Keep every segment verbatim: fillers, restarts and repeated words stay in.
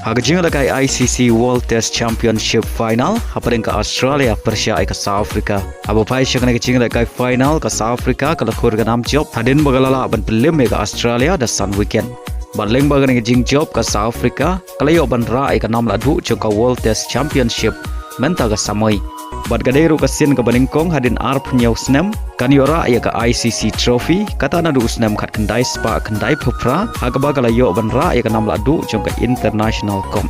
Ha ka jingïalehkai I C C World Test Championship Final, hapdeng ka Australia pyrshah ïa ka South Africa. Haba phai sha kane ka jingïalehkai final, ka South Africa ka la khur ka nam jop hadien ba ka la lah ban pynliem ïa ka Australia da san wicket. Bad lyngba kane ka jingjop, ka South Africa ka la ïoh ban rah ïa ka nam lahduh jong ka World Test Championship mynta ka samoi. Bad ka dei ruh ka sien kaba nyngkong hadien arphew hynñiew snem kan ïoh rah ïa ka I C C Trophy, kata naduh u snem khatkhyndai spah khyndai phew phra, ha kaba ka la ïoh ban rah ïa ka nam lahduh jong ka International Cup.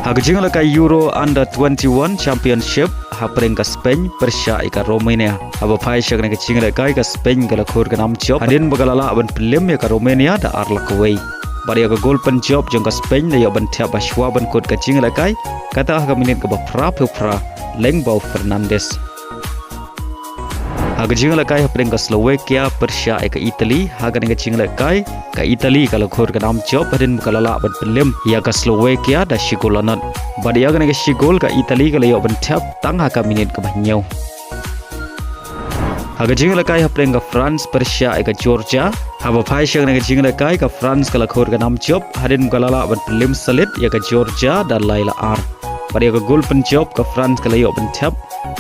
Ha ka jingïalehkai Euro Under twenty-one Championship, hapdeng ka Spain pyrshah ïa ka Romania. Haba phai sha kane ka jingïalehkai, ka Spain ka la khur ka nam jop hadien ba ka la lah ban pynliem ïa ka Romania da ar la kawei. Bad ïa ka gol pynjop jong ka Spain la ïoh ban thep ha shuwa ban kut ka jingïalehkai, kata ha ka minit kaba phra phew phra, lyngba u Fernandes. Ha ka jingïalehkai hapdeng ka Slovakia pyrshah ïa ka Italy, ha kane ka jingïalehkai, ka Italy ka la khur ka nam jop hadien ba ka la lah ban pynliem ïa ka Slovakia da shi gol la nod. Bad ïa kane ka shi gol, ka Italy ka la ïoh ban thep tang ha ka minit kaba hynñiew. Ha ka jingïalehkai hapdeng ka France pyrshah ïa ka Georgia. Haba phai sha kane ka jingïalehkai, ka France ka la khur ka nam jop hadien ba ka la lah ban pynliem salit ïa ka Georgia da lai la ar. Bad ïa ka gol pynjop, ka France ka la ïoh ban thep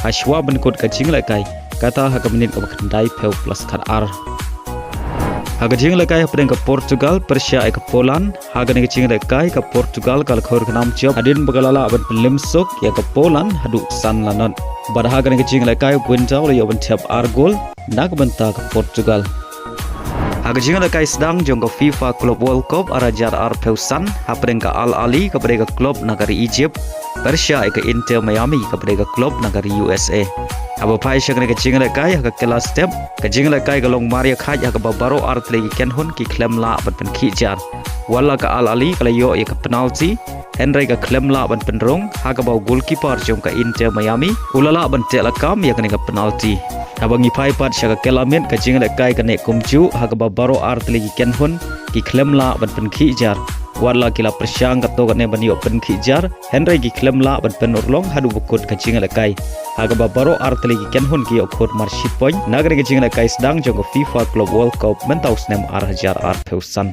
ha shuwa ban kut ka jingïalehkai, kata ha ka minit kaba khyndai phew plus khat ar. Ha ka jingïalehkai hapdeng ka Portugal pyrshah ïa ka Poland, ha kane ka jingïalehkai, ka Portugal ka la khur ka nam jop hadien ba ka la lah ban pynliem suk ïa ka Poland haduh san la nod. Bad ha kane ka jingïalehkai, u Guinda u la ïoh ban thep ar gol na ka bynta ka Portugal. Ha ka jingïalehkai sdang jong ka FIFA Club World Cup ar hajar arphew san, hapdeng ka Al Ahly kaba dei ka klub na ka ri Egypt pyrshah ïa ka Inter Miami kaba dei ka klub na ka ri U S A. Haba phai sha kane ka jingïalehkai, ha ka kylla step, ka jingïalehkai ka long marïakhait ha kaba baroh ar tylli ki kynhun ki khlem lah ban pynkhih jar. Wat la ka Al Ahly ka la ïoh ïa ka penalty, hynrei ka khlem lah ban pynrung, ha kaba u goalkeeper jong ka Inter Miami u la lah ban teh lakam ïa kane ka penalty. Haba ngi phai pat sha ka kylla miet, ka jingïalehkai ka neh kumjuh, ha kaba baroh ar tylli ki kynhun ki khlem lah ban pynkhih jar. Wat la ki la pyrshang katto katne ban ïoh pynkhih jar, hynrei ki khlem lah ban pynurlong haduh ba kut ka jingïalehkai, ha kaba baroh ar tylli ki kynhun ki ïoh khur mar shi point na kane ka jingïalehkai sdang jong ka FIFA Club World Cup mynta u snem ar hajar arphew san.